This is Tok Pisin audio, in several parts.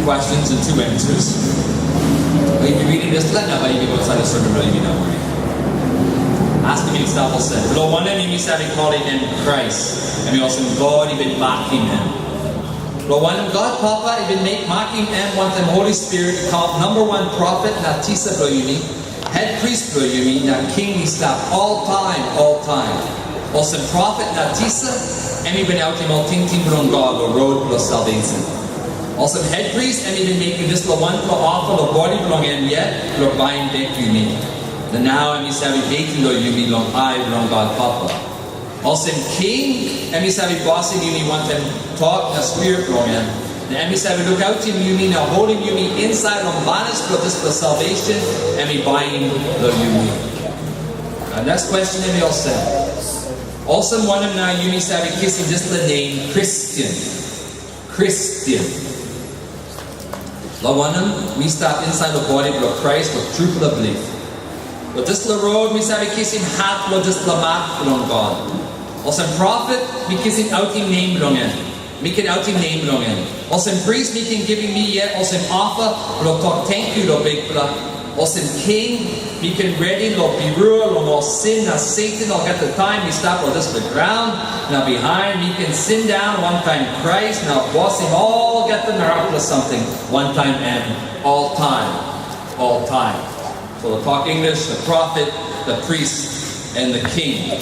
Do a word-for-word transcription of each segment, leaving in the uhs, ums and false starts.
Questions and two answers. Bai mi ritim dispela na bai mi go insait long sermon bilong yumi nau moning. Askim yumi stap olsem, long wanem yumi save kolim em Krais? Em i olsem God i bin makim em. Long wanem, God Papa i bin mek makim em wantaim Holi Spirit i kamap namba wan profet na tisa bilong yumi, hetpris bilong yumi na king i stap oltaim, oltaim. Olsem profet na tisa, em i bin autim ol tingting bilong God long rot bilong salvesen. Olsem hetpris, em i bin mekim dispela wanpela ofa long bodi bilong em yet, bilong baim bek yumi. Na nau em i save beten long yumi long ai bilong God Papa. Olsem king, em i save bosim yumi wantaim tok na spirit bilong em. Na em i save lukautim yumi na holim yumi insait long banis bilong dispela salvation em i baim long yumi. Na next question em i olsem. Olsem wanem na yumi save kisim dispela nem Kristen? Kristen. Long wanem, mi stap insait long bodi bilong Krais long trupela bilip. Long dispela rot mi save kisim hap long dispela mak bilong God. Olsem profet, mi kisim autim nem bilong en. Mi ken autim nem bilong en. Olsem pris, mi ken givim mi yet olsem ofa bilong tok tenkyu long Bikpela. Olsem king, mi ken redi long birua long ol sin na Satan olgeta taim mi stap long dispela graun, na bihain mi ken sindaun wantaim Krais na bosim olgeta narapela samting wantaim em oltaim, oltaim. So the talk English, the prophet, the priest, and the king.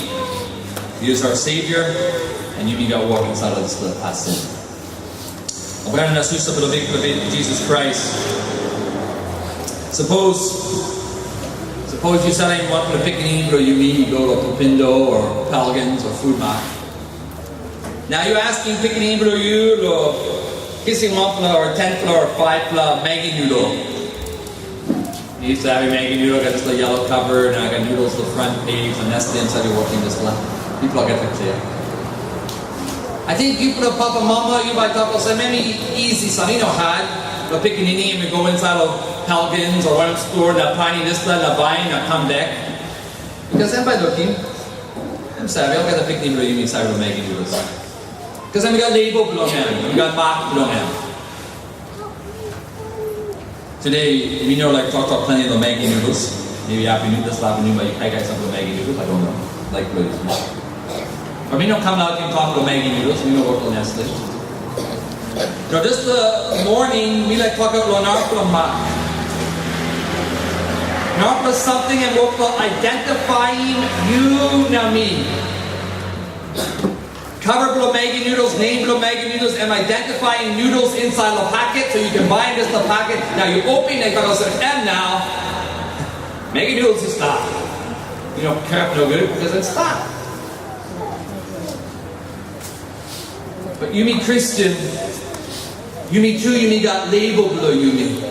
He is our Savior, and yumi gat wok insait long dispela pasin. Ol brata na susa bilong Bikpela Jesus Christ. Sapos, sapos yu salim wanpela pikinini bilong yumi i go long Papindo o Palgens o Food Mart. Na yu askim pikinini bilong yu long kisim wanpela o tenpela o faipela Maggi noodle. Yu save Maggi noodle, gat dispela yellow cover, na gat noodles long front page, na Nestle em save wokim dispela. Pipel olgeta klia. Ating yupela papa mama, yu bai tok olsem, em i isi, sa i no hat, long pikinini em i go insait long Palgens o wanem stua na painim dispela na baim na kam bek. Bikos em bai lukim, em save, olgeta pikinini bilong yumi save long Maggi noodles. Bikos em i gat label bilong em, em i gat mak bilong em. Today, mi no laik toktok planti long Maggi noodles. Maybe afternoon, dispela afternoon, bai yu kaikai sampela Maggi noodles, I don't know. Laik bilong yu. But mi no kam naut ken tok long Maggi noodles, mi no wok long Nestle. No, dispela morning, mi laik tokaut long narapela mak. Narapela samting em wok long identifaim yu na mi. Cover bilong Maggi noodles, nem bilong Maggi noodles, em identifaim noodles insait long paket, so yu ken baim dispela paket. Nau yu opim na yu tok olsem, em nau, Maggi noodles i stap. Yu no kirap nogut, bikos em stap. But yumi Kristen, yumi tu yumi gat label bilong yumi.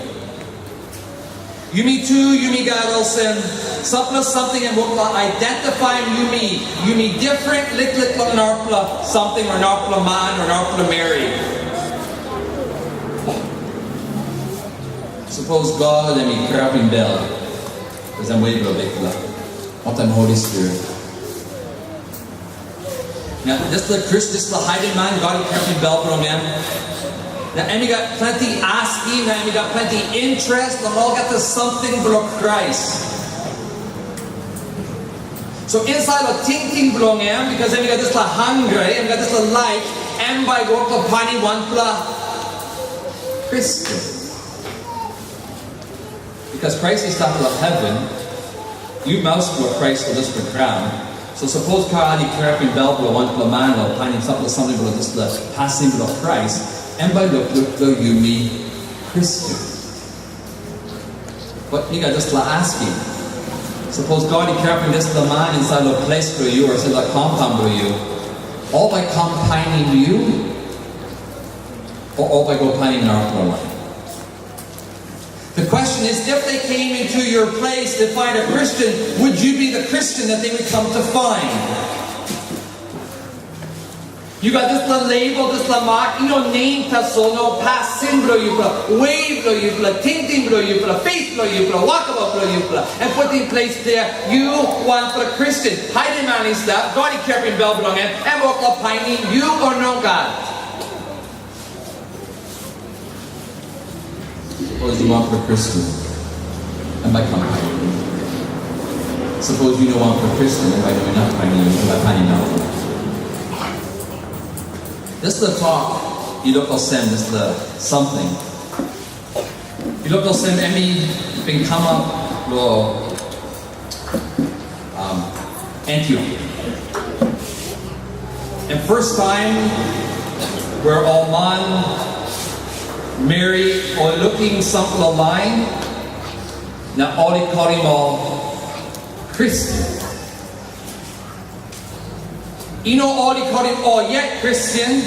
Yumi tu, yumi gat olsem, sampela samting em wok long identifaim yumi. Yumi different liklik long narapela samting o narapela man o narapela meri. Sapos God em i kirapim bel, bikos em wei bilong Bikpela, wantaim Holi Spirit. Na dispela Kris, dispela haiden man, God i kirapim bel bilong em. Na em i gat planti askim, na em i gat planti interes long olgeta samting bilong Krais. So insait long tingting bilong em, bikos em i gat dispela hangre, em i gat dispela laik, em bai i go painim wanpela Kristen. Bikos Krais i stap long heven, yu maus bilong Krais long dispela graun. So sapos God i kirapim bel bilong wanpela man long painim sampela samting bilong dispela pasin bilong Krais, em bai lukluk long yumi Kristen. But mi gat dispela askim. Sapos God i kirapim dispela man insait long ples bilong yu, o insait long compound bilong yu, ol bai kam painim yu, o ol bai go painim narapela lain? The question is, if they came into your place to find a Christian, would you be the Christian that they would come to find? Yu gat dispela label, dispela mak, i no nem tasol, no, pasin bilong yupela, wei bilong yupela, tingting bilong yupela, faith bilong yupela, wokabaut bilong yupela, em putim ples there, yu wanpela Kristen. Haiden man i stap, God i kirapim bel bilong em, em wok long painim yu o nogat? Sapos yu wanpela Kristen, em bai kam painim yu. Sapos yu no wanpela Kristen, em bai no inap painim yu, em bai painim yu. Dispela tok i luk olsem, dispela samting i luk olsem em i bin kamap long um, Antioch. And first time where ol manmeri ol lukim sampela lain, na ol i kolim ol Kristen. I no ol i kolim ol yet Kristen,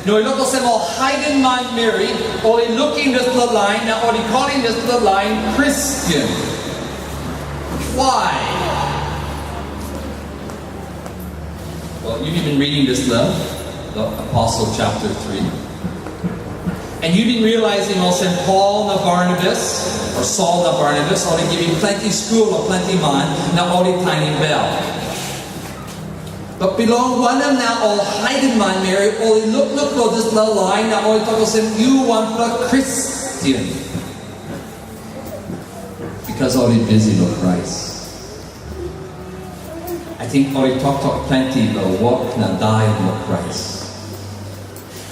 no, i luk olsem ol haiden manmeri, ol i lukim dispela lain, na ol i kolim dispela lain Kristen. Why? Well, you've been reading this, the, the Apostle chapter three. And you've been realizing olsem Paul na Barnabas, or Saul na Barnabas, ol i givim planti skul o planti man, na ol i tanim bel. But bilong wanem na ol haiden manmeri ol i lukluk long dispela lain na ol i tok olsem, "Yu wanpela Kristen." Because ol i bisi long Krais. I think ol i toktok planti long wok na dai long Krais.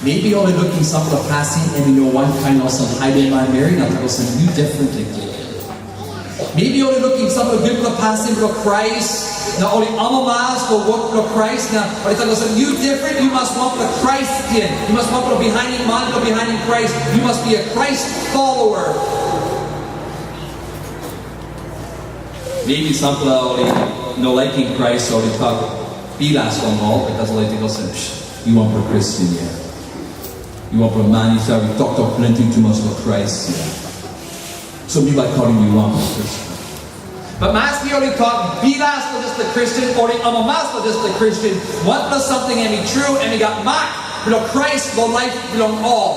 Maybe ol i lukim sampela pasin em i no wankain olsem haiden manmeri, na tok olsem, "Yu different liklik." Maybe ol i lukim sampela gutpela pasin bilong Krais, na ol i amamas long wok bilong Krais, na ol i tok olsem, "Yu different, yu mas wanpela Christian, yu mas wanpela bihainim man bilong bihainim Krais, yu mas be a Christ follower." Maybe sampela ol i no laikim Krais, ol i tok bilas long ol, because ol i tok olsem, "Psh, yu wanpela Kristen, ya. Yu wanpela man i save toktok planti tumas long Krais, ya. So mi bai kolim yu wanpela Kristen." But maski ol i tok bilas long dispela Kristen, ol i amamas long dispela Kristen, wanpela samting em i tru, em i gat mak bilong Krais long laip bilong ol.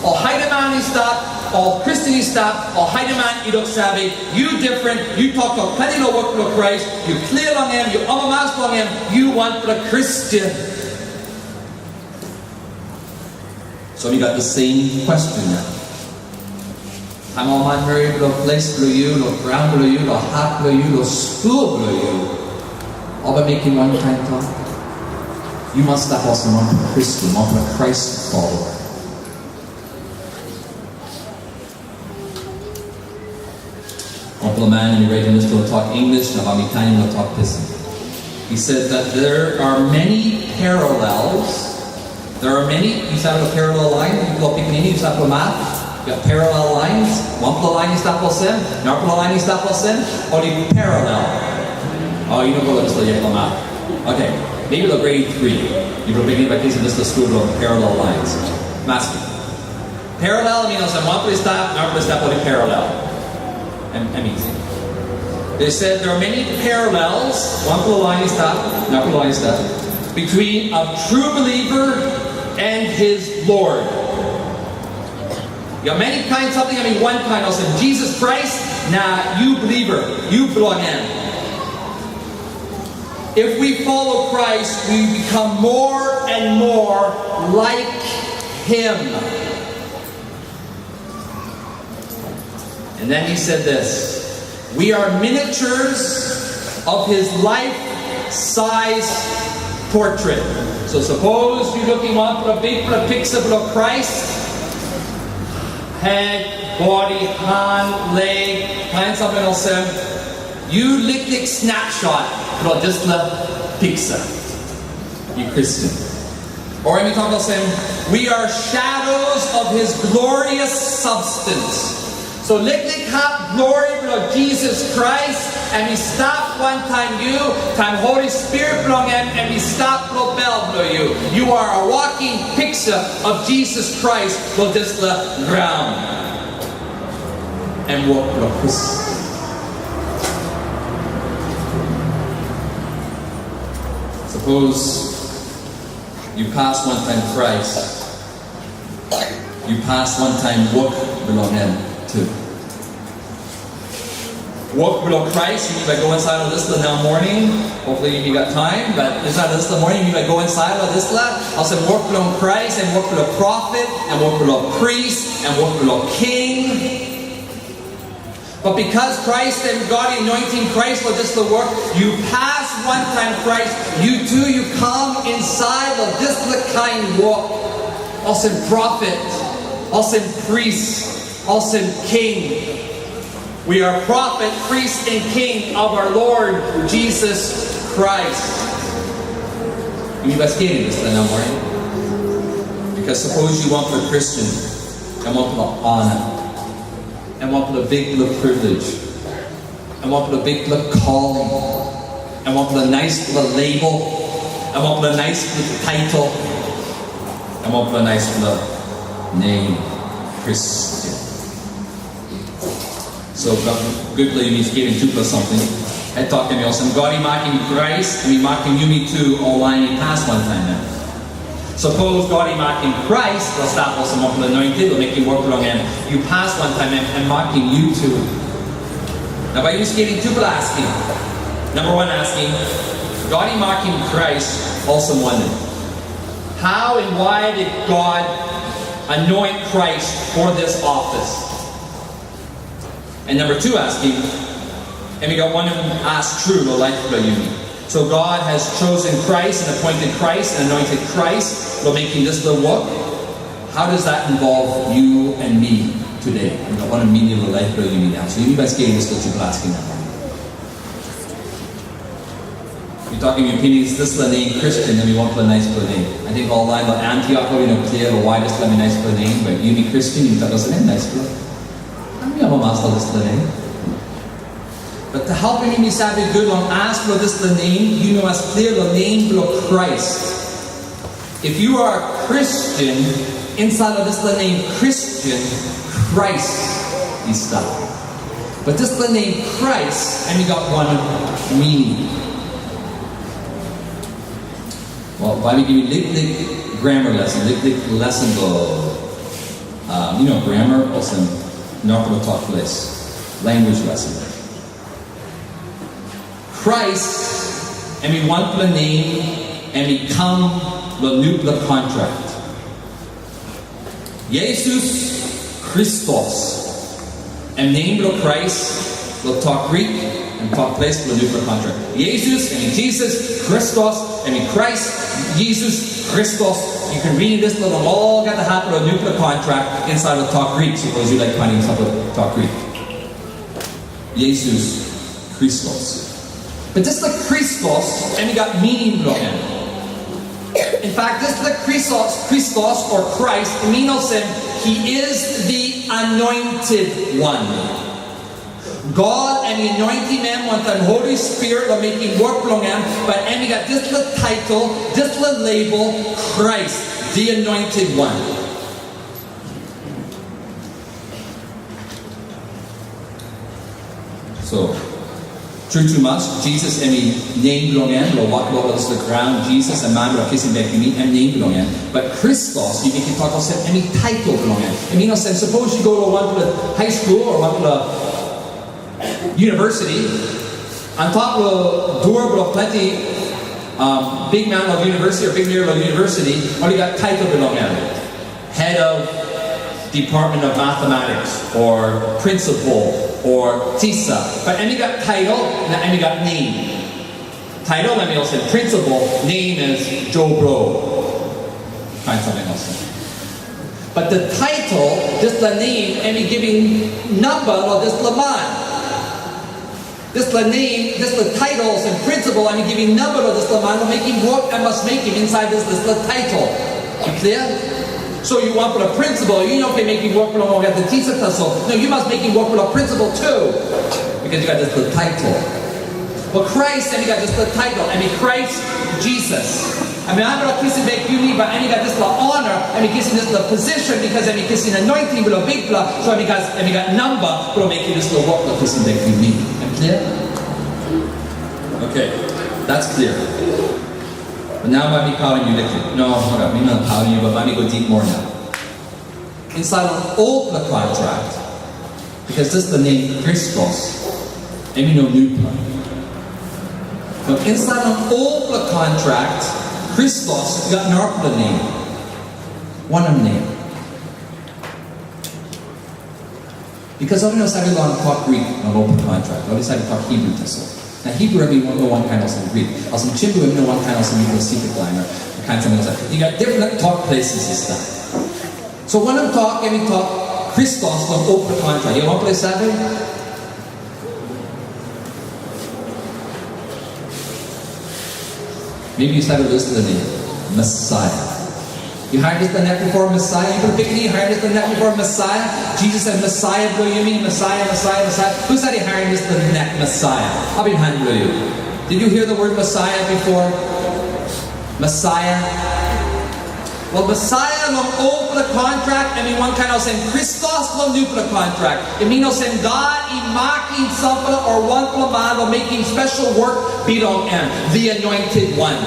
Ol haiden man i stap, ol Kristen i stap, ol haiden man i luksave, "Yu different, yu toktok planti long wok bilong Krais, yu klia long em, yu amamas long em, yu wanpela Kristen." So mi gat the same question now. Taim ol manmeri bilong ples bilong yu, long graun bilong yu, long hat bilong yu, long skul bilong yu, ol bai mekim wankain tok, yu mas stap olsem wanpela Kristen, wanpela Krais follower. Wanpela man i redim dispela tok English, na bai mi tanim long tok Pisin. He said that there are many parallels. There are many, yu save long parallel line, yu go pikinini, yu save long math, yu gat parallel lines, wanpela lain i stap olsem, narapela lain i stap olsem, ol i parallel. O, yu no go long dispela yet long math. Okay, maybe long grade three, yu go pikinini bai kisim dispela skul long parallel lines. Maski. Parallel, I mean, olsem, wanpela i stap, narapela i stap, ol i parallel. Em, em isi. They said there are many parallels, wanpela lain i stap, narapela lain i stap, between a true believer and his Lord. Yu gat many kind, samting em i wankain, olsem, Jesus Christ, na yu believer, yu bilong em. If we follow Christ, we become more and more like him. And then he said this, "We are miniatures of his life size portrait." So sapos yu lukim wanpela bikpela piksa bilong Krais, head, body, han, leg, kain samting olsem, yu liklik snapshot bilong dispela piksa. Yu Kristen. Or em i tok olsem, "We are shadows of his glorious substance." So liklik hap glori bilong Jesus Christ, em i stap wantaim yu, taim Holy Spirit bilong em, em i stap long bel bilong yu. You are a walking picture of Jesus Christ long dispela graun. Em wok bilong Kris. Sapos yu pas wantaim Krais, yu pas wantaim wok bilong em tu. Wok bilong Krais, yumi bai go insait long dispela nau morning. Hopefully yumi gat taim, but insait long dispela morning, yumi bai go insait long dispela. Olsem wok bilong Krais, em wok bilong profet, em wok bilong pris, em wok bilong king. But because Christ and God anointing Christ for this the work, you pass one time Christ, you too, you come inside of this kind work. Olsem profet, olsem pris, olsem king. We are prophet, priest, and king of our Lord Jesus Christ. Yumi bai skelim dispela nau morning. Because suppose you want for Christian, em wanpela honor, em wanpela bikpela privilege, em wanpela bikpela calling, em wanpela naispela label, em wanpela naispela title, em wanpela naispela nem, Christian. So, gutpela yumi skelim tupela samting. Em tok em olsem, God i makim Krais, em i makim yumi tu ol lain i pas wantaim em. Sapos God i makim Krais, ol stap olsem wanpela anointed, ol mekim wok bilong em, yu pas wantaim em, em makim yu tu. Na bai yu skelim tupela askim. Number one asking, God i makim Krais olsem wanem? How and why did God anoint Christ for this office? And number two asking, em i gat wanem as tru lo laip bilong yumi. So God has chosen Christ and appointed Christ and anointed Christ lo mekim dispela wok. How does that involve you and me today? Em i gat wanem meaning lo laip bilong yumi nau? So yumi bai skelim dispela tupela askim nau. Yu tokim yu pinis dispela nem Christian, em i wanpela naispela nem. Ating ol lain lo Antiok, yu no klia lo wai dispela em i naispela nem, but yumi Christian, yumi tok olsem, em naispela. Em i amamas lo dispela nem. But to help yumi save gut long as lo dispela nem, yu no mas klia lo nem bilong Krais. If you are a Christian, insait lo dispela nem Christian, Krais i stap. But dispela nem Krais, em i gat wanem meaning? Wel, bai mi givim liklik grammar lesson, liklik lesson bilong, um, you know, grammar, olsem, narapela tok ples, language lesson. Krais, em i wanpela nem, em i kam lo nupela kontrak. Jesus Kristus, em nem bilong Krais, lo tok Grik, em tok ples bilong nupela kontrak. Jesus, em i Jesus, Kristus, em i Krais, Jesus Kristus. Yu ken ridim dispela lo olgeta hap lo nupela kontrak insait lo tok Grik, sapos yu laik painim sampela tok Grik. Jesus Kristus. But dispela Kristus, em i gat meaning bilong en. In fact, dispela Kristus, Kristus o Christ, i min olsem, he is the anointed one. God em i anointim em wantaim Holy Spirit lo mekim wok bilong em, but em i gat dispela title, dispela label, Christ, the anointed one. So, tru tumas, Jesus em i nem bilong en, lo wok lo dispela graun, Jesus em man bilong kisim bek yumi, em nem bilong en. But Kristus, yumi ken tok olsem, em i title bilong en. I mean, olsem, sapos yu go lo wanpela high school o wanpela university, antap lo dua bilong planti, um, bikman lo university o bikmeri lo university, ol i gat title bilong en. Head of Department of Mathematics, or principal, or tisa. But em i gat title, na em i gat nem. Title, em i olsem principal, name is Joe Blow. Find something else. But the title, dispela nem, em i givim namba lo dispela man. Dispela nem, dispela titles and principle, em i givim namba lo dispela man, lo mekim wok em mas mekim insait dis, dispela title. Yu klia? So yu wanpela principal, yu no ken mekim wok bilong olgeta tisa tasol. No, yu mas mekim wok bilong principal tu. Because yu gat dispela title. But Christ, em i gat dispela title, em i Christ Jesus. Em i bai kisim bek yumi, bai em i gat dispela honor, em i kisim dispela position, because em i kisim anointing bilong Bikpela, so em i gat, em i gat namba bilong mekim dispela wok bilong kisim bek yumi. Em klia? Okay, that's clear. But nau bai mi paulim yu liklik. No, hold up, mi no paulim yu, but bai mi go deep more now. Insait long olpela kontrak, because dispela nem Kristus, Em i no nupela. But insait long olpela kontrak, Kristos i gat narapela nem. Wanem nem? Bikos ol i no save long tok Grik long olpela kontrak, ol i save tok Hibru tasol. Na Hibru em i no wankain olsem Grik. Olsem Hibru em i no wankain olsem Hibru Pacific line, o kain samting olsem. I gat different tok places i stap. So wanem tok em i tok Kristos long olpela kontrak? Yu wanpela i save? Maybe yu save dispela nem, Messiah. Yu harim dispela nem before, Messiah? Yu pikinini, yu harim dispela nem before, Messiah? Jesus em Messiah bilong yumi, Messiah, Messiah, Messiah. Husat i harim dispela nem, Messiah? Apim han bilong yu. Did you hear the word Messiah before? Messiah? Wel, Messiah long olpela kontrak em i wankain olsem Kristos long nupela kontrak. Em i olsem God i makim sampela o wanpela man long mekim spesol wok bilong em, the anointed one.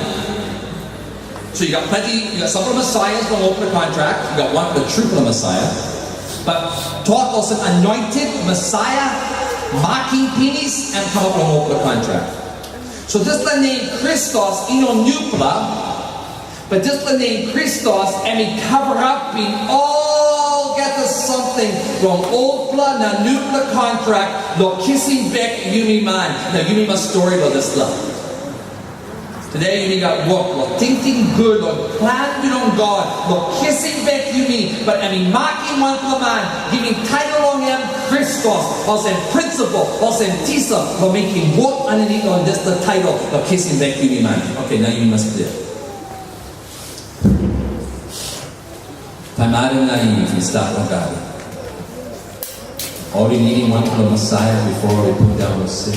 So yu gat planti, yu gat sampela Messiahs long olpela kontrak, yu gat wanpela trupela Messiah. But tok olsem anointed Messiah, makim pinis, em kamap long olpela kontrak. So dispela nem Kristos i no nupela, but dispela nem Kristos em i kavarapim olgeta samting long olpela na nupela kontrak long kisim bek yumi man. Na yumi mas stori long dispela. Today yumi gat wok long tingting gut long plan bilong God long kisim bek yumi, but em i makim wanpela man, givim taitol long em Kristos, olsem prinsipal, olsem tisa, long mekim wok aninit long dispela taitol long kisim bek yumi man. Oke, nau yumi mas klia. Taim Adam na Iv i stap long gaden, ol i nidim wanpela Messiah before ol i pundaun long sin.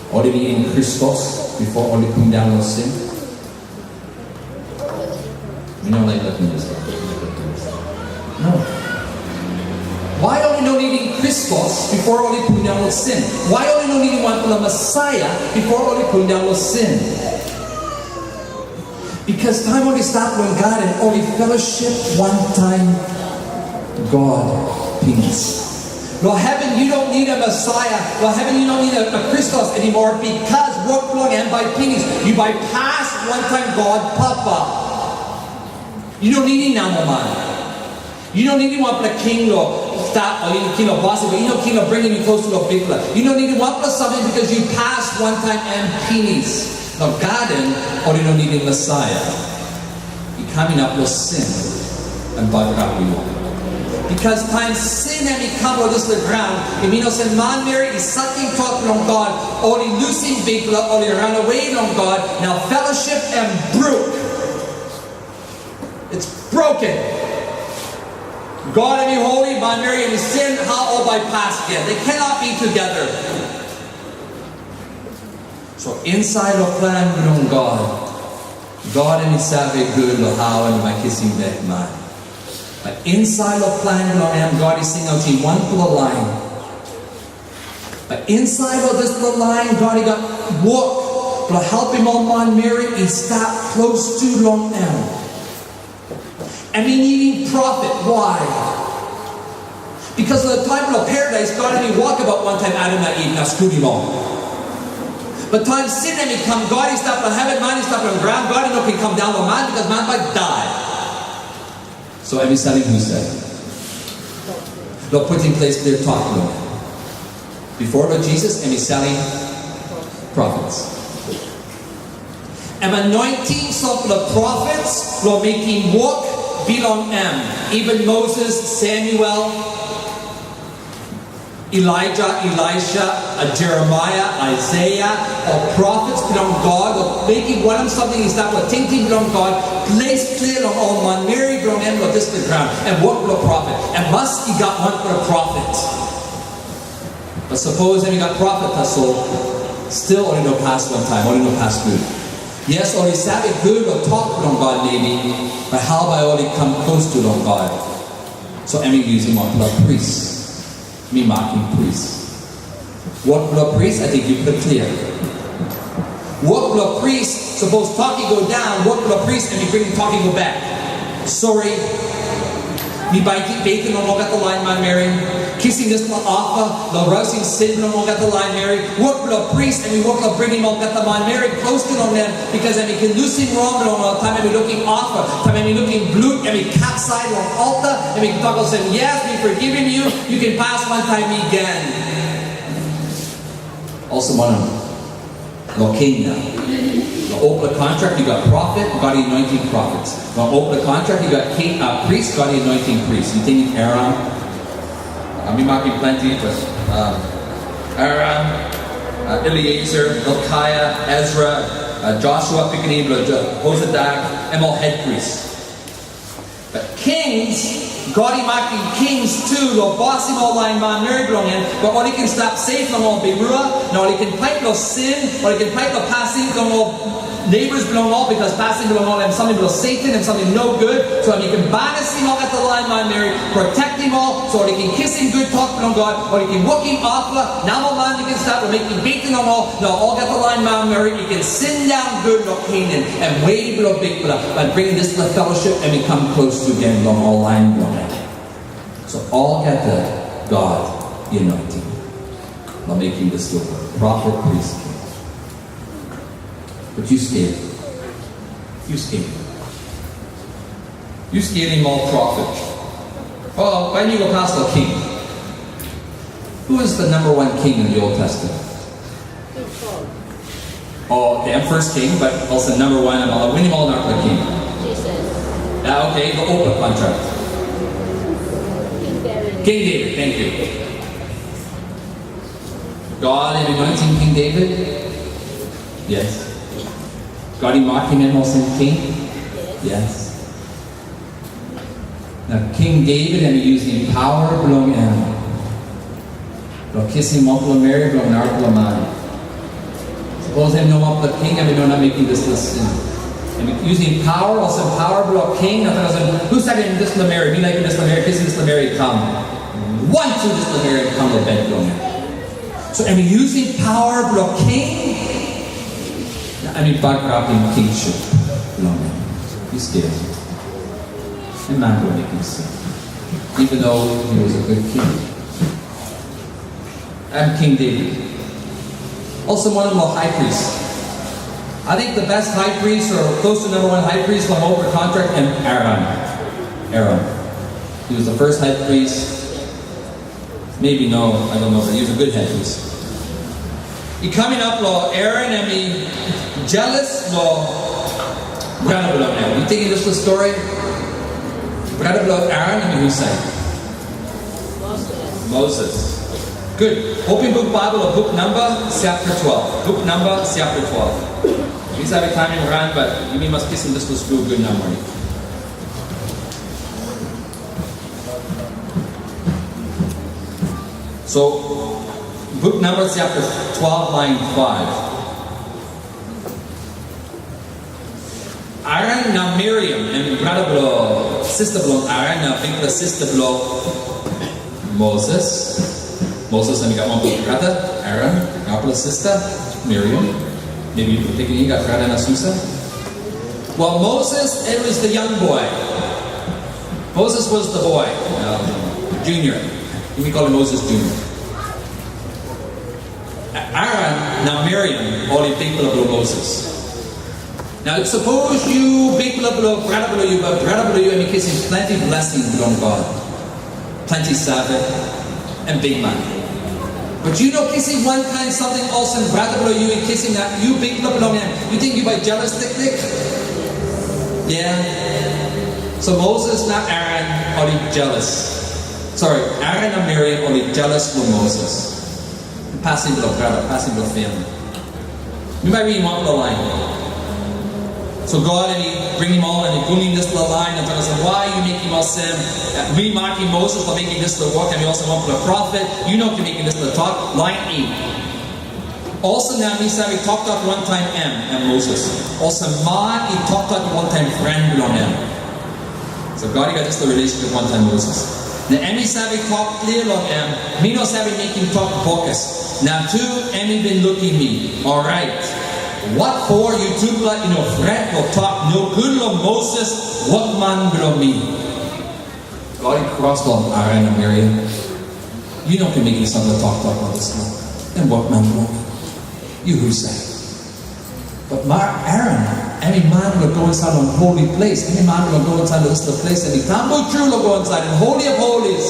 Ol i nidim Kristos before ol i pundaun long sin. Mi no laik lukim dispela. No. Wai ol i no nidim Kristos before ol i pundaun long sin? Wai ol i no nidim wanpela Messiah before ol i pundaun long sin? Bikos taim ol i stap long gaden, ol i fellowship wantaim God pinis. Long heven, yu no nidim Messiah. Long heven, yu no nidim Kristos anymore, bikos wok bilong em bai pinis. Yu bai pas wantaim God Papa. Yu no nidim namo man. Yu no nidim wanpela king long stap, o yu no king long bosim, yu no king long bringim yu klostu long Bikpela. Yu no nidim wanpela samting, bikos yu pas wantaim em pinis. Long gaden, ol i no nidim Messiah. I kam inap long sin, em bagarapim ol. Bikos taim sin em i kam long dispela graun, em i olsem manmeri i sakim tok bilong God, ol i lusim Bikpela, ol i ranawe long God, na fellowship em bruk. It's broken. God em i holi, manmeri em i sin, hau ol bai pas gen? They cannot be together. So insait long plan bilong God, God em i save gut long hau em bai kisim bek man. But insait long plan bilong em, God i singautim wanpela lain. But insait long dispela lain, God i gat wok bilong helpim ol manmeri i stap klostu long em. Em i nidim profet. Wai? Bikos long taim bilong paradais, God em i wokabaut wantaim Adam na Iv na skulim ol. But taim sin em i kam, God i stap long heven, man i stap long graun, God i no ken kam daun long man, bikos man bai dai. So em i salim husat? Long putim ples bilong tok long em. Bipo long Jisas, em i salim profets. Em anointim sampela profets long mekim wok bilong em. Even Moses, Samuel, Elijah, Elisha, uh, Jeremiah, Isaiah, ol profets bilong God, ol mekim wanem samting i stap long tingting bilong God, ples klia long ol manmeri bilong em long dispela graun, em wok bilong profet. Em mas i gat wanpela profet. But sapos em i gat profet tasol, stil ol i no pas wantaim, ol i no pas gut. Yes, ol i save gut long tok bilong God maybe, but hau bai ol i kam klostu long God? So em i yusim wanpela pris. Mi makim pris. Wok bilong pris, ating yupela klia. Wok bilong pris, sapos tok i go daun, wok bilong pris em i bringim tok i go bek. Sori. Mi bai beten long olgeta lain manmeri, kisim dispela ofa long rausim sin bilong olgeta lain manmeri. Wok bilong pris em i wok long bringim olgeta manmeri klostu long em, bikos em i ken lusim rong bilong ol taim em i lukim ofa, taim em i lukim blut em i kapsait long alta, em i tok olsem, "Yes, mi forgivim yu, yu ken pas wantaim mi gen." Olsem wanem? Long king nau. Long olpela kontrak, yu gat profet, God i anointim profet. Long olpela kontrak, yu gat king, uh, pris, God i anointim pris. Yu tingim Aaron? Uh, mi makim planti, but, um, Aaron, uh, Eleazar, Hilkiah, Ezra, uh, Joshua, pikinini bilong Jo-, Jehozadak, em ol het pris. But kings, God i makim kings tu long bosim ol lain manmeri bilong en, bai ol i ken stap seif long ol birua, na ol i ken pait long sin, ol i ken pait long pasin bilong ol neighbors bilong ol, bikos pasin bilong ol em samting bilong Satan, em samting nogut. So em i ken banisim olgeta lain manmeri, protektim ol, so ol i ken kisim gut tok bilong God, ol i ken wokim ofa, na ol man i ken stap long mekim beten long ol, na olgeta lain manmeri i ken sindaun gut long Kenan, em we bilong Bikpela, bai bringim dispela fellowship em i kam klostu gen long ol lain bilong en. So olgeta God i anointim long mekim dispela wok, profet, pris, king. But yu skelim. Yu skelim. Yu skelim ol profet. O, bai yu go pas long king. Who is the number one king in the Old Testament? Oh, okay, em first king, but also number one, em ol winim ol narapela king. Jesus. Ah, okay, the olpela kontrak. King David. King David, thank you. God i anointim King David? Yes. God i makim em olsem king? Yes. Na King David em i yusim pawa bilong en long kisim wanpela meri bilong narapela man. Sapos em no wanpela king, em i no inap mekim dispela sin. Em i yusim pawa, olsem pawa bilong king, na tok olsem, "Husat em dispela meri? Mi laikim dispela meri, kisim dispela meri, kam." Wantu dispela meri em kam long bek bilong en. So em i yusim pawa bilong king, na em i bagarapim kingship bilong en. Yu skelim. Em man bilong mekim sin, even though he was a good king. Em King David. Olsem wanem long high priest? I think the best high priest, or close to number one high priest, long olpela kontrak, em Aaron. Aaron. He was the first high priest. Maybe no, I don't know, but he was a good head priest. I kam inap long Aaron em i jealous long brata bilong en. Yu tingim dispela stori? Brata bilong Aaron em i husat? Moses. Good. Opim buk Baibel, buk Namba, chapter twelve. Buk Namba, chapter twelve. Mi save taim em ran, but yumi mas kisim dispela skul gut nau moning. So, buk Namba chapter twelve, line five. Aaron na Miriam, em brata bilong, sista bilong Aaron, na bikpela sista bilong Moses. Moses em i gat wanpela brata, Aaron, narapela sista, Miriam. Maybe yu pikinini i gat brata na sista. Well, Moses, it was the young boy. Moses was the boy, um, junior. We call him Moses Junior. Aaron na Miriam, ol i bikpela bilong Moses. Nau, sapos yu bikpela bilong brata bilong yu, but brata bilong yu em i kisim planti blessing bilong God. Planti save, em bikman. But yu no kisim wankain samting olsem brata bilong yu i kisim, na yu bikpela bilong em. Yu ting yu bai jealous liklik? Yeah. So Moses na Aaron ol i jealous. Sorry, Aaron na Miriam ol i jealous long Moses. Pasin bilong brata, pasin bilong family. Mi bai ridim wanpela lain. So God em i bringim ol, em i bungim dispela lain, na tok olsem, "Wai yu mekim olsem? Mi makim Moses long mekim dispela wok, em i olsem wanpela profet, yu no ken mekim dispela tok." Lain et. Olsem na mi save toktok wantaim em, em Moses. Olsem man i toktok wantaim pren bilong em. So God i gat dispela relationship wantaim Moses. Na em i save tok klia long em, mi no save mekim tok bokus. Na tu em i bin lukim mi. Orait, watpo yutupela i no pret long tok nogut long Moses, wokman bilong mi? God i kros long Aaron na Miriam. Yu no ken mekim sampela toktok long dispela. Em wokman bilong yu. Yu husat? But Mar Aaron, em i man bilong go insait long holy place. Em i man bilong go insait long dispela place, em i tambu tru long go insait long Holy of Holies.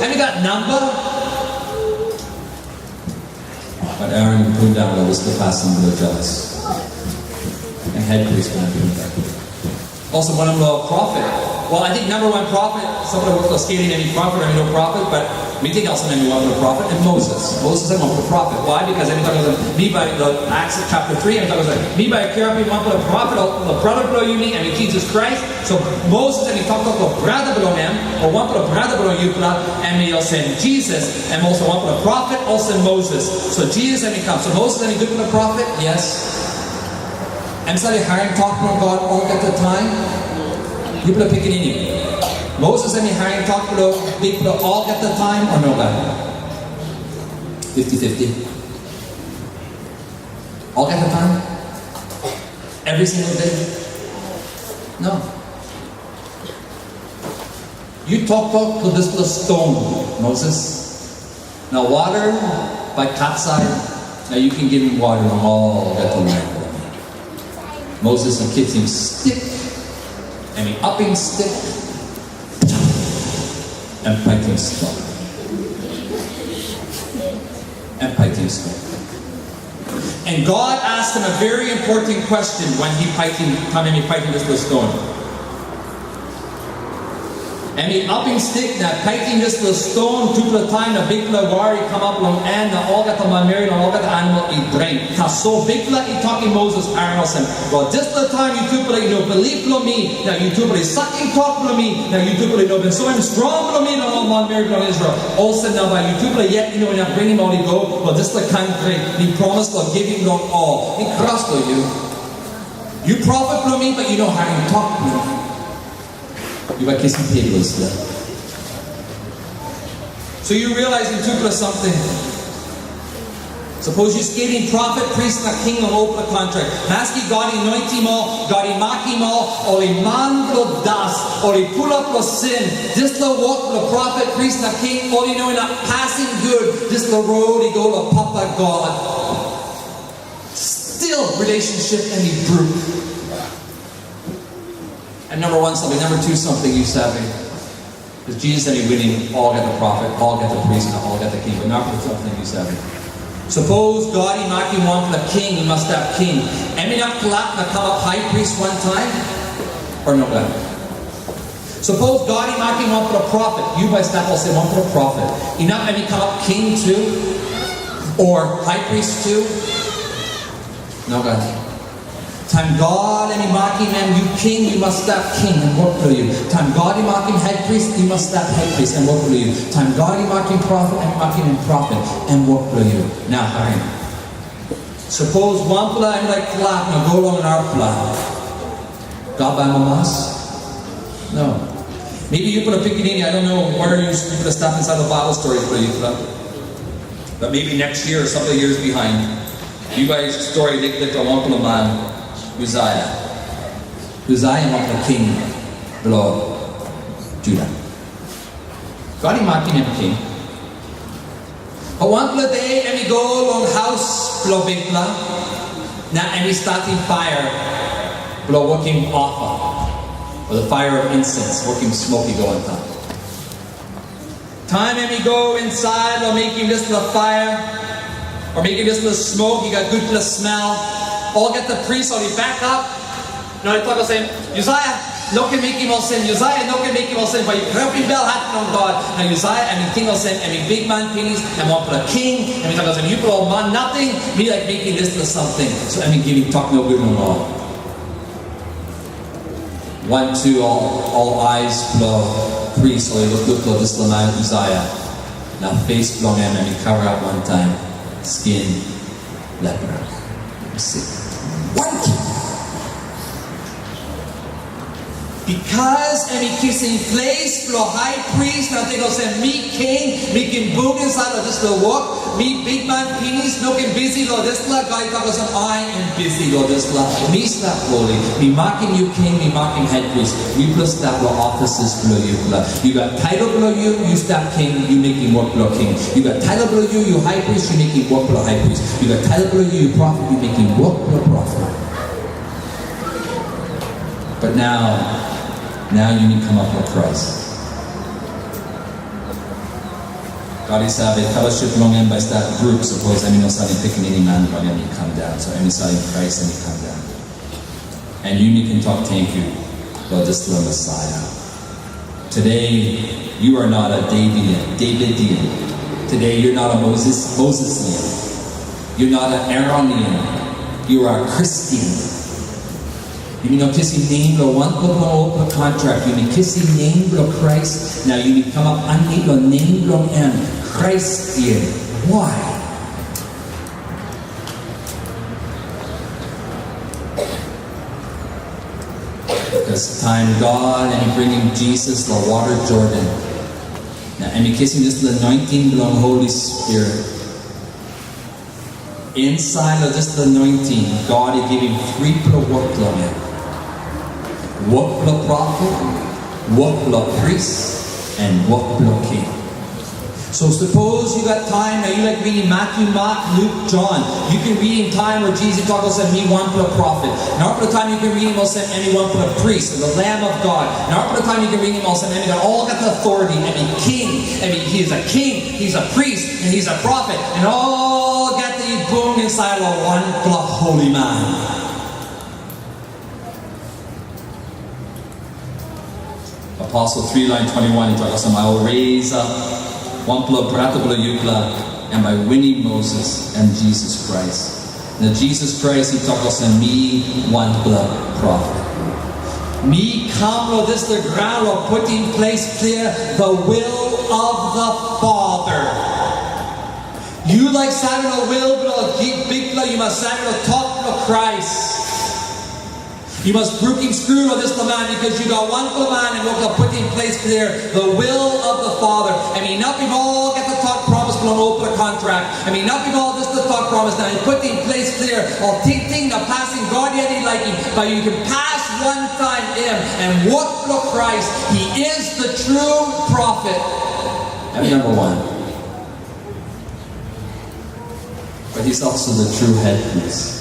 Em i gat namba. But Aaron i pundaun long dispela pasin bilong jelas. Em hetpris bilong pundaun. Also, wanpela prophet. Well, I think number one prophet, sampela wok long skelim em i prophet, em i no prophet, but mi ting olsem em i wanpela prophet, and Moses. Moses em wanpela prophet. Why? Because em i tok olsem, mi bai, the Acts chapter three, em i tok olsem, mi bai kirapim wanpela prophet, o, the brother bilong yumi, em i Jesus Christ. So Moses em i toktok long brother bilong em, o wanpela brother bilong yupela, em i olsem Jesus, em also wanpela prophet, olsem Moses. So Jesus em i kam. So Moses em i gutpela prophet? Yes. Em save harim tok bilong God olgeta taim? Yupela pikinini. Moses em i harim tok bilong Bikpela olgeta taim, o nogat? Fifty fifty. Olgeta taim? Every single day? No. Yu toktok long dispela ston, Moses. Na wara bai kapsait, na yu ken givim wara long olgeta lain. Moses i kisim stik, em i apim stik, em paitim ston. Em paitim ston. And God asked him a very important question when he paitim, taim em i paitim dispela ston. Em i apim stik na paitim dispela ston tupela taim, na bikpela wara i kamap long en, na olgeta manmeri na olgeta animal i dring. Tasol Bikpela i tokim Moses, Aaron olsem, "Wel, dispela taim yutupela i no bilip long mi, na yutupela i sakim tok bilong mi, na yutupela i no bin soim strong bilong mi long ol manmeri bilong Israel. Olsem na bai yutupela yet i no inap bringim ol i go long dispela kantri mi promis long givim long ol." Mi kros long yu. Yu profet bilong mi, but yu no harim tok bilong mi. Yu bai kisim pe bilong dispela. So yu realizing tupela samting. Sapos yu skelim profet, pris na king long olpela kontrak. Maski God i anointim ol, God i makim ol, ol i man bilong das, ol i pulap long sin. Dispela wok bilong profet, pris na king, ol i no inap pasim gut dispela rot i go long Papa God. Still relationship em i bruk. And number one something, number two something yu save. Because Jesus em i winim olgeta profet, olgeta pris, na olgeta king. But number two something yu save. Sapos God i makim wanpela king, i mas stap king. Em inap kalap na kamap high priest wantaim? O nogat? Sapos God i makim wanpela profet, yu bai stap olsem wanpela profet. Inap em i kamap king tu? O high priest tu? Nogat. Taim God em i makim em yu king, yu mas stap king, em wok bilong yu. Taim God i makim hetpris, yu mas stap hetpris, em wok bilong yu. Taim God i makim profet, em makim em profet, em wok bilong yu. Na harim. Sapos wanpela em laik kalap na go long narapela, God bai amamas? No. Maybe yupela pikinini, I don't know where yu, yupela stap insait long Bible stories bilong yupela. But maybe next year or several years behind, yu bai stori liklik long wanpela man, Uzia. Uzia em wanpela king bilong Juda. God i makim em king. But wanpela de em i go long haus bilong Bikpela, na em i statim paia bilong wokim ofa, o the fire of incense, wokim smok i go antap. Taim em i go insait long mekim dispela paia, o mekim dispela smok i gat gutpela smel, olgeta pris ol i bagarap. Na ol i tok olsem, "Uzia, no ken mekim olsem, Uzia, no ken mekim olsem, bai yu kirapim belhat long God." Na Uzia em i ting olsem, em i bikman pinis, em wanpela king, em i tok olsem, "Yupela ol man nating, mi laik mekim dispela samting." So em i givim tok nogut long ol. Wantu ol, ol ais bilong pris ol i lukluk long dispela man Uzia. Na pes bilong em, em i kavarap wantaim skin lepra. Sik. Wantu. Bikos em i kisim ples bilong high priest na tok olsem, "Mi king, mi ken bung insait long dispela wok, mi bikman pinis, no ken bisi long dispela." God i tok olsem, "I am bisi long dispela. Mi stap holi. Mi makim yu king, mi makim het priest. Yupela stap long offices bilong yupela. Yu gat title bilong yu, yu stap king, yu mekim wok bilong king. Yu gat title bilong yu, yu high priest, yu mekim wok bilong high priest. Yu gat title bilong yu, yu prophet, yu mekim wok bilong prophet." But now, now yumi kamap long Christ. God i save, fellowship bilong em bai stap grup, sapos em i no salim pikinini man bilong em i kam daun. So em i salim Christ em i kam daun. And yumi ken tok tenkyu long dispela Messiah. Today, you are not a Davidian, Davidian. Today, you're not a Moses, Mosesian. You're not an Aaronian. You are a Christian. Yumi no kisim nem bilong wanpela bilong olpela kontrak. Yumi kisim nem bilong Krais. Na yumi kamap aninit long nem bilong em, Christian. Why? Bikos taim God em i bringim Jisas long wara Jordan, na em i kisim dispela anointing bilong Holi Spirit. Insait long dispela anointing, God i givim tripela wok long em. Wok bilong profet, wok bilong pris, na wok bilong king. So sapos yu gat taim na yu laik ridim Matyu, Mak, Luk, Jon, yu ken ridim taim we Jisas i tok olsem, "Mi wanpela profet." Narapela taim yu ken ridim olsem, "Em i wanpela pris, the Lamb of God." Narapela taim yu ken ridim olsem, "Em i gat olgeta authority, em i king, em i, he is a king, he's a priest, and he's a prophet." Na olgeta i bung insait long wanpela holi man. Aposel tri lain twenti wan i tok olsem, "I will raise up wanpela brata bilong yupela, em bai winim Moses, em Jisas Krais." Na Jisas Krais i tok olsem, "Mi wanpela profet. Mi kam long dispela graun long putim ples klia the will of the Father." Yu laik save long will bilong Bikpela, yu mas save long tok bilong Krais. Yu mas brukim skru long dispela man, bikos yu gat wanpela man em wok long putim ples klia the will of the Father. Em inapim olgeta tok promis bilong olpela kontrak. Em inapim ol dispela tok promis, na em putim ples klia ol tingting na pasin God yet i laikim, bai yu ken pas wantaim em. Em wok bilong Krais, he is the true prophet. Em number one. But he's also the true head priest.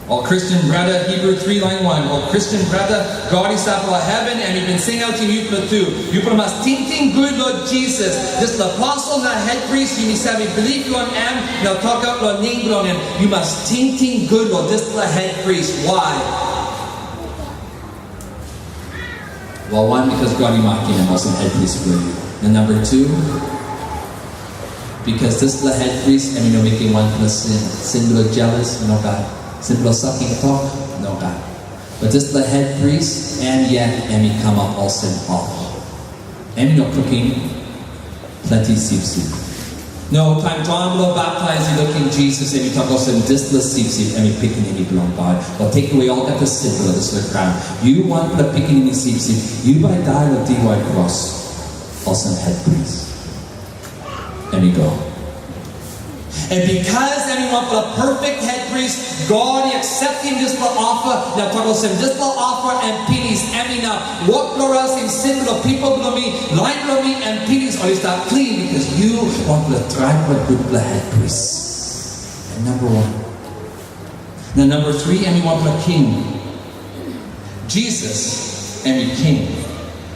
Ol Kristen brata, Hibru tri lain wan, ol Kristen brata, God i stap long heven, em i bin singautim yupela tu. Yupela mas tingting gut long Jisas, dispela aposel na het pris, yumi save bilip long em, na tokaut long nem bilong em. Yu mas tingting gut long dispela het pris. Why? Wel, wan, bikos God i makim em olsem het pris bilong yu. Na namba tu, bikos dispela het pris em i no mekim wanpela sin. Sin bilong jealous, nogat. Sin bilong sakim tok, nogat. But dispela het pris, em yet em i kamap olsem offer. Em i no kukim planti sipsip. No, taim Jon bilong Baptais i lukim Jisas, em i tok olsem, "Dispela sipsip, em i Pikinini bilong God. Bai tekewe olgeta sin bilong dispela graun. Yu wanpela pikinini sipsip, yu bai dai long diwai kros, olsem het pris." Em i go. Na bikos em i wanpela perfect het pris, God i akseptim dispela ofa, na tok olsem, "Dispela ofa em pinis, em inap. Wok bilong rausim sin bilong pipel bilong mi, lain bilong mi, em pinis, ol i stap klin, bikos yu wanpela traipela gutpela het pris." Em namba wan. Na namba tri, em i wanpela king. Jisas, em i king.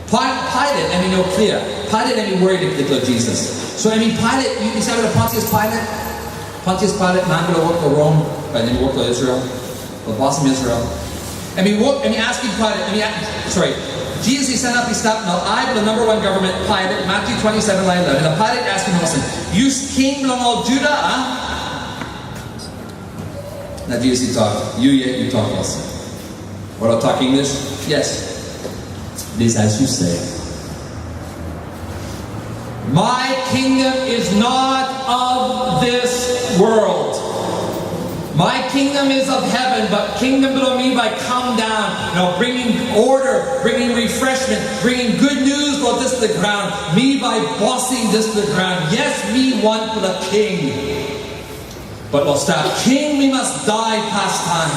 Pi-, Pailat, em i no klia. Pailat, em i wori liklik long Jisas. So, em i Pailat, yu, yu save long Pontius Pailat? Pontius Pailat, man bilong wok long Rom, bai em wok long Israel, long bosim Israel. Em i wok, em i askim Pailat, em i a-, sori, Jisas i sanap i stap long ai bilong namba wan gavman, Pailat, Matyu twenti seven, lain eleven. Na Pailat askim em olsem, "Yu king bilong ol Juda, a?" Na Jisas i tok, "Yu yet yu tok olsem." Ol i tok English? Yes. It is as you say. "My kingdom is not of this world. My kingdom is of heaven, but kingdom bilong mi bai kam daun, you know, bringing order, bringing refreshment, bringing good news lo dispela graun. Mi bai bosim dispela graun. Yes, mi wanpela king. But lo stap king, mi mas dai pastaim.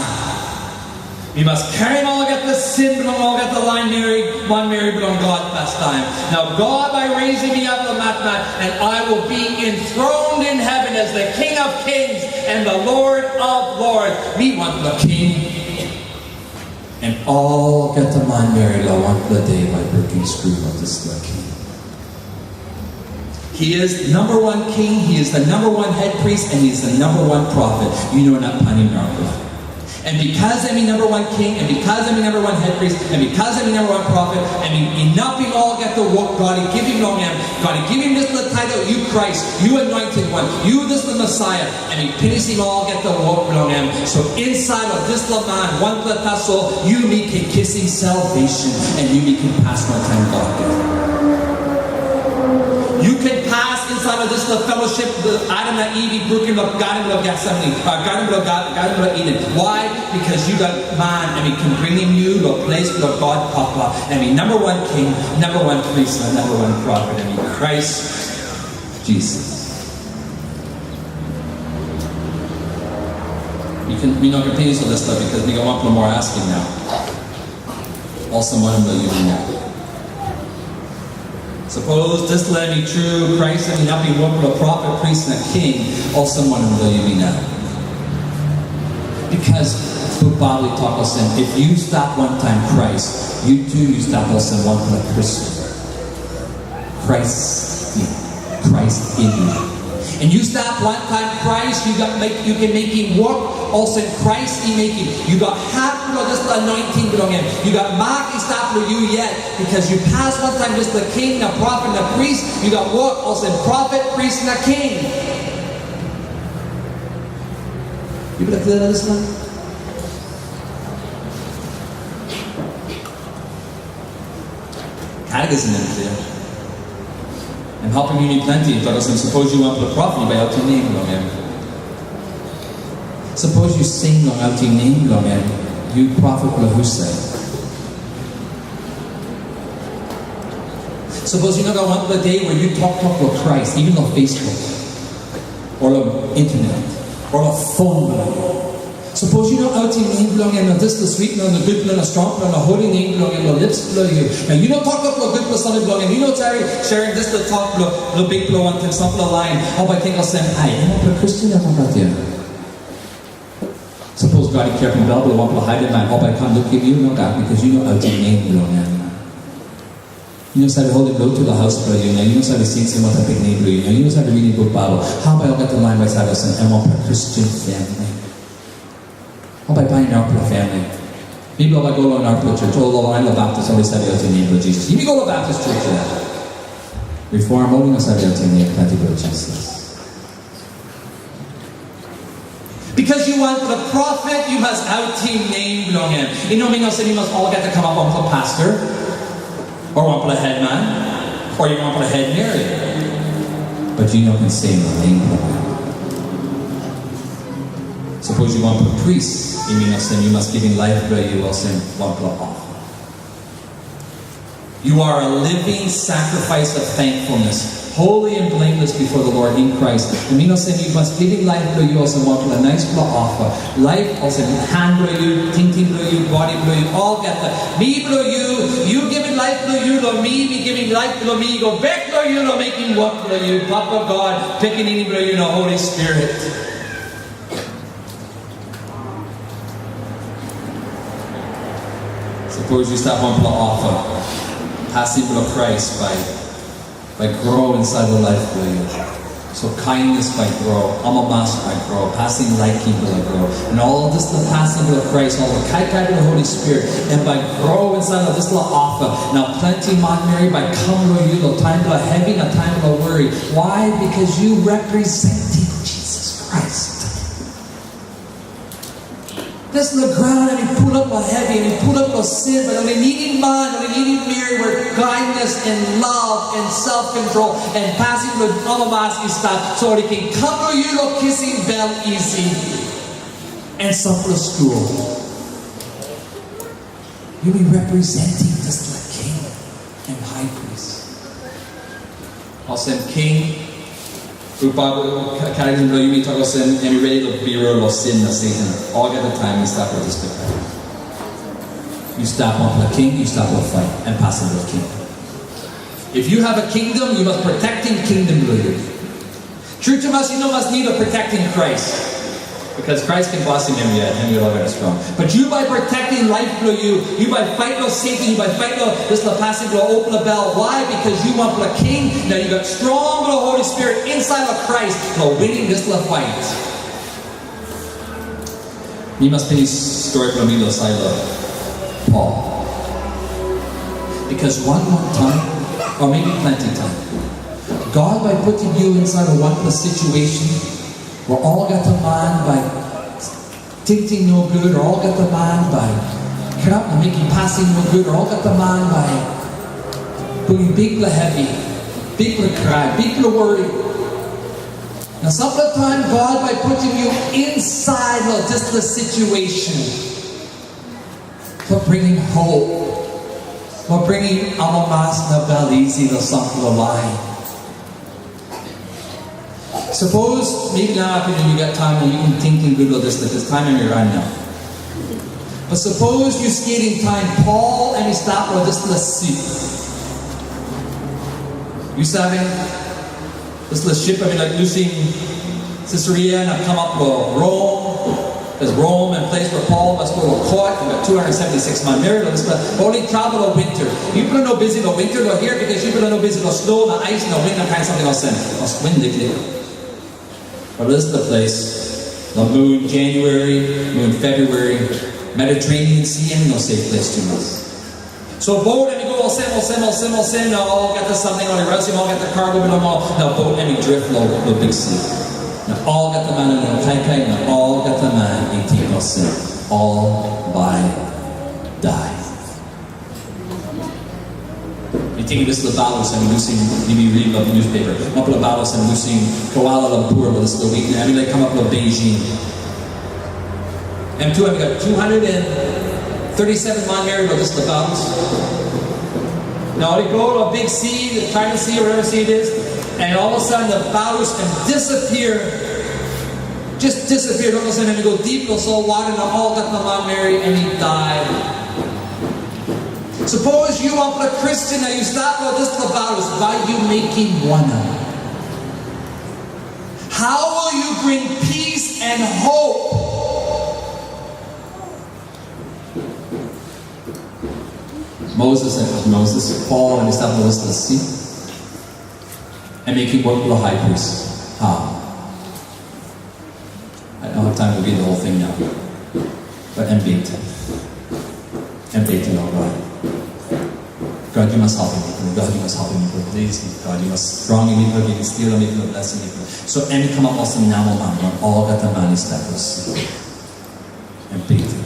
Mi mas karim olgeta sin bilong olgeta lain meri, manmeri bilong God pastaim. Nau God bai raisim mi ap long matmat, and I will be enthroned in heaven as the King of Kings and the Lord of Lords. Mi wanpela king, and olgeta manmeri lo wanpela de bai brukim skru lo dispela king. He is number one king, he is the number one head priest, and he is the number one prophet. Yu no inap painim narapela. And because em i number one king, and because em i number one head priest, and because em i number one prophet, em i inapim olgeta wok God i givim long em. God i givim dispela title, "Yu Krais, yu anointed one, yu dispela Messiah." Em i pinisim olgeta wok bilong em. So insait lo dispela man, wanpela tasol, yumi ken kisim salvation, and yumi ken pas wantaim God. Yu ken pas insait lo dispela fellowship Adam na Iv i brukim lo Garden bilong Getsemane, uh, Garden bilong God, Garden bilong Eden. Why? Because yu gat man, em i ken bringim yu lo ples bilong God Papa. Em i number one king, number one priest, na number one prophet. Em i Krais Jisas. Mi ken, mi no ken pinis lo dispela, bikos mi gat wanpela moa askim nau. Olsem wanem lo yumi nau? Sapos dispela em i tru, Krais em inapim wanpela prophet, pris, na king, olsem wanem lo yumi nau? Bikos Buk Baibel i tok olsem, if yu stap wantaim Krais, yu tu yu stap olsem wanpela Kristen. Christ in, Christ in you. And yu stap wantaim Krais, yu gat mek, yu ken mekim wok olsem Krais i mekim. Yu gat hap lo dispela anointing bilong em. Yu gat mak i stap lo yu yet, bikos yu pas wantaim dispela king, na prophet, na pris, yu gat wok olsem prophet, pris, na king. Yu gat klia lo dispela? Catechism em klia. Em helpim yumi planti, tok olsem, sapos yu wanpela profet, yu bai autim nem bilong em. Sapos yu sing long autim nem bilong em, yu profet bilong husat? Sapos yu no gat wanpela de we yu toktok long Krais, even long Facebook, o long internet, o long phone bilong yu. Sapos yu no autim nem bilong em, na dispela swit, na gutpela, na strongpela, na holi nem bilong em, long lips bilong yu. Na yu no toktok long gutpela samting bilong em, yu no sharing, sharing dispela tok bilong, bilong Bikpela wantaim sampela lain, ol bai ting olsem, "Ai, em wanpela Kristen, em wanpela dia." Sapos God i kirapim bel bilong wanpela haiden man, ol bai kam lukim yu, nogat, bikos yu no autim nem bilong em. Yu no save holim lotu long haus bilong yu, na yu no save sindaun wantaim pikinini bilong yu, na yu no save ritim buk Baibel. Hau bai olgeta lain bai save olsem, em wanpela Kristen famili? Hau bai painim narapela famili? Mipela bai go long narapela church, o long lain long Baptist, ol i save autim nem bilong Jisas. Yumi go long Baptist church ya. Reform, ol i no save autim nem planti bilong Jisas. Bikos yu wanpela profet, yu mas autim nem bilong em. I no min olsem yu mas olgeta kamap wanpela pastor, o wanpela hetman, o yu wanpela hetmeri. Bat yu no ken sem long nem bilong em. Sapos yu wanpela pris, i min olsem yu mas givim laip bilong yu olsem wanpela ofa. You are a living sacrifice of thankfulness, holy and blameless before the Lord in Christ. Em i min olsem yu mas givim laip bilong yu olsem wanpela naispela ofa. Laip olsem han bilong yu, tingting bilong yu, bodi bilong yu, olgeta. Mi bilong yu, yu givim laip bilong yu long mi, mi givim laip bilong mi, go bek long yu long mekim wok bilong yu, Papa God, Pikinini bilong yu, na Holi Spirit. Sapos yu stap wanpela ofa, pasin bilong Krais bai, bai gro insait long laip bilong yu. So kindness bai gro, amamas bai gro, pasin laikim bai gro. Na ol dispela pasin bilong Krais, ol kaikai bilong Holi Spirit, em bai gro insait long dispela ofa. Na planti manmeri bai kam long yu long taim bilong hevi na taim bilong wori. Why? Because you representing Jesus Christ. Dispela graun em i pulap long hevi, em i pulap long sin, bat em i nidim man, em i nidim meri, where kindness and love and self-control and pasin bilong amamas i stap, so ol i ken kam long yu long kisim bel isi. En sampela skul, yumi representing dispela king and high priest. Olsem king, Rupa, Kalvin, lo yumi tok olsem, em redi lo biro lo sin na Satan. Olgeta taim yu stap lo dispela. Yu stap wanpela king, yu stap lo fight, and pasin lo king. If you have a kingdom, you must protecting kingdom lo yu. Tru tumas, yu no mas nid lo protecting Christ. Because Christ can bosim em yet, em yet olgeta strong. But yu bai protecting life blo yu, yu bai fight lo Satan, yu bai fight lo dispela pasin blo open bel. Why? Because yu wanpela king, na yu gat strong lo Holy Spirit insait lo Christ lo winning dispela fight. Mi mas pinis stori blo mi lo sait lo Paul. Because one one time, or maybe plenty time, God bai putim yu insait lo wanpela situation, we olgeta man bai tingting nogut, o olgeta man bai kirap na mekim pasin nogut, o olgeta man bai bringim bikpela hevi, bikpela krai, bikpela wori. Na sampela taim God bai putim yu insait lo dispela situation, lo bringim hope, lo bringim amamas na bel isi lo sampela lain. Sapos mi nau, yu gat taim na yu ken tingting gut lo dispela, bikos taim em i ran nau. But sapos yu skelim taim Paul em i stap lo dispela sip. Yu save, dispela sip em i laik lusim Caesarea na kamap lo Rom. Bikos Rom em ples we Paul mas go lo kot, em gat two hundred seventy-six manmeri lo dispela. Ol i travel lo winter. Yupela no bisi lo winter lo hia, bikos yupela no bisi lo snow na ais na win na kain samting olsem. Mas win liklik. But dispela ples, lo mun January, mun February, Mediterranean Sea em no safe ples tumas. So bot em i go olsem, olsem, olsem, olsem, na olgeta samting ol i rausim olgeta kago bilong ol, na bot em i drift lo, lo biksi. Na olgeta man em i kaikai, na olgeta man i ting olsem, ol bai dai. Mi ting dispela balus em i lusim, mi bin ridim lo newspaper. Wanpela balus em i lusim Kuala Lumpur lo dispela wik, na em i laik kamap lo Beijing. Em tu em i gat two hundred and thirty-seven manmeri lo dispela balus. Na ol i go lo biksi, the China Sea, whatever sea it is, and all of a sudden the balus em disappear, just disappear. All of a sudden em i go dip lo solwara na olgeta manmeri em i dai. Sapos yu wanpela Kristen na yu stap lo dispela balus, bai yu mekim wanem? How will you bring peace and hope? Moses em, Moses, Paul em i stap lo dispela sip. Em i mekim wok blo high priest. How? I don't have time to read the whole thing now. But em beten. Em beten, all right. God, yu mas helpim mi, God, yu mas helpim mi, please. God, yu mas strongim mi, yu mas stilim mi, yu mas blesim mi. So em i kamap olsem namelman, olgeta man i stap lo sip. Em beten.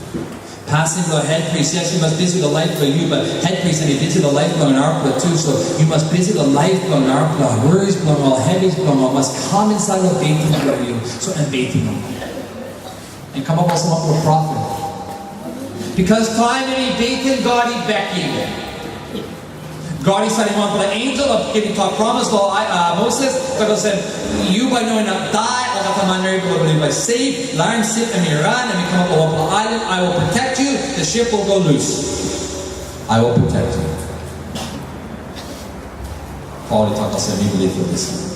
Pasin blo hetpris, yes, yu mas bisi lo laip blo yu, but hetpris em i bisi lo laip blo narapela tu, so yu mas bisi lo laip blo narapela, worries blo ol, heaviness blo ol, mas kam insait lo beten blo yu, so em beten ol. Em kamap olsem wanpela profet. Bikos taim em i beten, God i bekim. God i salim wanpela ensel na givim tok promis lo, a, Moses, tok olsem, yu bai no inap dai, olgeta manmeri blo yu bai seif, larim sip em i ran, em i kamap lo wanpela ailan, I will protect you, the ship will go loose. I will protect you. Paul i tok olsem, mi bilip lo dispela.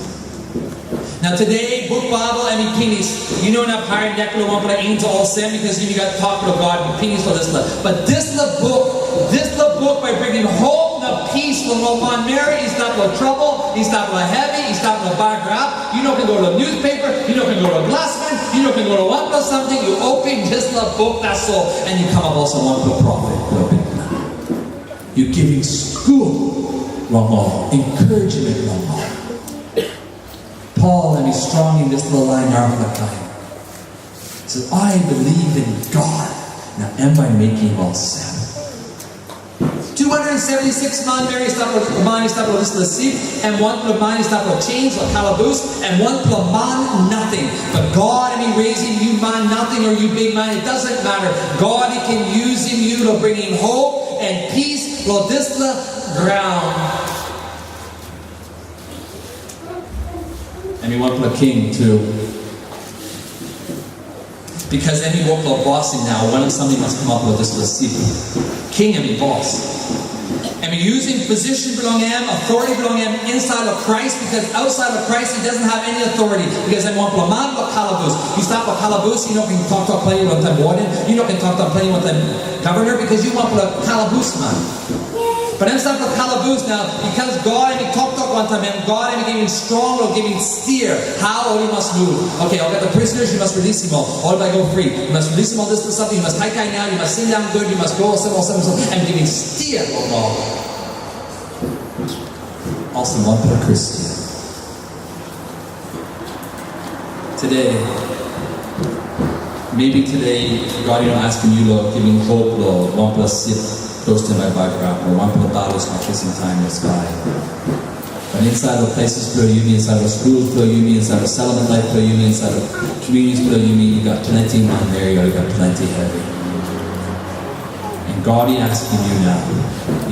Na tude, buk Baibel em i pinis. Yu no inap harim nek lo wanpela ensel olsem, bikos yumi gat tok lo God, em i pinis lo dispela. But dispela buk, dispela buk bai bringim hope na peace lo ol manmeri i stap lo trabel, i stap lo hevi, i stap lo bagarap. Yu no ken go lo newspaper, yu no ken go lo glasman, yu no ken go lo wanpela samting, yu opim dispela buk, tasol, na yu kamap olsem wanpela profet blo Bikpela. Yu givim skul lo ol, encouragement lo ol. Paul em i strongim dispela lain narapela taim. He says, I believe in God. Na em bai mekim olsem. Two hundred Seventy-six man Meri i stap long, man i stap long dispela sip, em wanpela man i stap long chains, long kalabus, em wanpela man nating. But God em i raisim yu man nating o yu bikman, it doesn't matter. God i ken yusim yu long bringim hope and peace long dispela graun. Em i wanpela king tu. Because em i wok long bosim nau, wanem samting i mas kamap long dispela sip? King em i bos. Em i yusim position bilong em, authority bilong em inside of Christ, because outside of Christ he doesn't have any authority, because em wanpela man long kalabus. Yu stap long kalabus, yu no ken toktok planti wantaim warden, yu no ken toktok planti wantaim governor, because yu wanpela kalabus man. But em stap long kalabus nau, because God em i toktok wantaim em, God em i givim strong long givim steer, hau ol i mas move. Okay, olgeta prisoners yu mas releasim ol, ol bai go free. Yu mas releasim ol dispela samting, yu mas kaikai nau, yu mas sindaun gut, yu mas go olsem, olsem, olsem, em givim steer long ol. Olsem wanpela Christian. Today, maybe today, God, yu no askim yu long givim hope long wanpela sip klostu long background, o wanpela balos na kisim taim long skai. But inside of places bilong yumi, inside of schools bilong yumi, inside of settlement life bilong yumi, inside of communities bilong yumi, yu gat planti man Meri, yu gat planti hevi. And God i askim yu nau,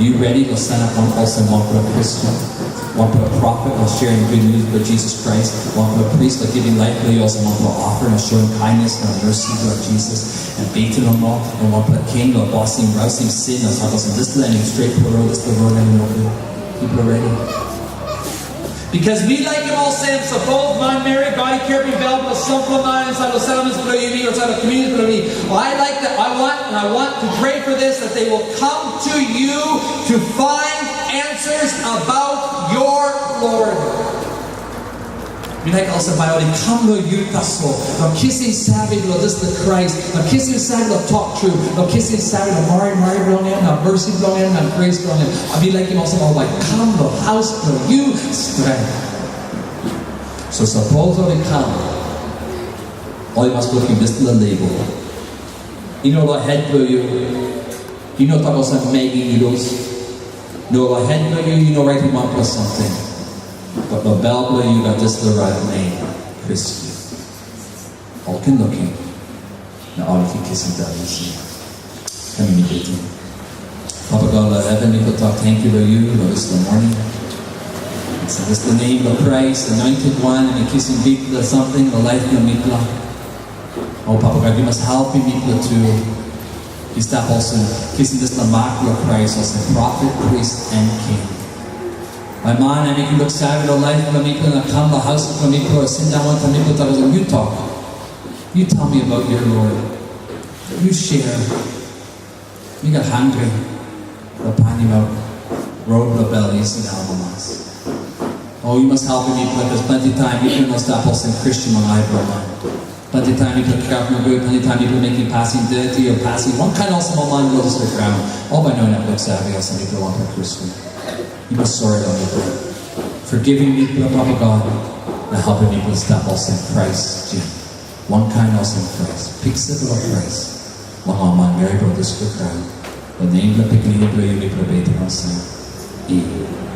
yu redi long sanap olsem wanpela Christian, wanpela prophet long sharing good news bilong Jesus Christ, wanpela priest long givim laip bilong yu olsem wanpela offering long showing kindness na mercy bilong Jesus, na beten long ol, na wanpela king long bosim, rausim sin, na tok olsem, dispela em i stretpela rot, dispela rot em i nogut. Pipel redi? Because mi laikim olsem, sapos man Meri, God i kirapim bel bilong sampela man inside of settlements bilong yumi, inside of communities bilong yumi. I like that. I want, and I want to pray for this, that they will come to you to find answers about your Lord. Mi laik olsem bai ol i kam long yu tasol, long kisim save long dispela Krais, long kisim save long tok tru, long kisim save long marimari bilong em, na mercy bilong em, na grace bilong em. Mi laikim olsem ol bai kam long haus bilong yu stret. So sapos ol i kam, ol i mas lukim dispela label. I no long het bilong yu, i no tok olsem Maggi noodles. No, long het bilong yu, i no raitim wanpela samting. But long bel bilong yu gat dispela rait nem, Christian. Ol ken lukim, na ol ken kisim bel isi. Kam yumi beten. Papa God long heven, mipela tok tenkyu long yu long dispela moning. It's in dispela nem bilong Krais, anointed one, em i kisim bikpela samting long laip bilong mipela. O Papa God, yu mas helpim mipela tu i stap olsem, kisim dispela mak bilong Krais olsem profet, pris, na king. Bai man em i ken luksave long laip bilong mipela na kam long haus bilong mipela, o sindaun wantaim mipela, tok olsem, "Yu tok. You tell me about your Lord. You share." Mi gat hangre long painim aut rot bilong bel isi na amamas. O yu mas helpim mipela, bikos planti taim mipela i no stap olsem Kristen long ai bilong man. Planti taim mipela i kirap nogut, planti taim mipela i mekim pasin doti o pasin wankain olsem ol man long dispela graun. Ol bai i no inap luksave olsem mipela wanpela Kristen. Yu mas sori long mipela. Forgivim mipela, Papa God, na helpim mipela stap olsem Krais gen. Wankain olsem Krais, piksa bilong Krais, long ol manmeri bilong dispela graun, long nem bilong Pikinini bilong yu mipela beten olsem. Amen.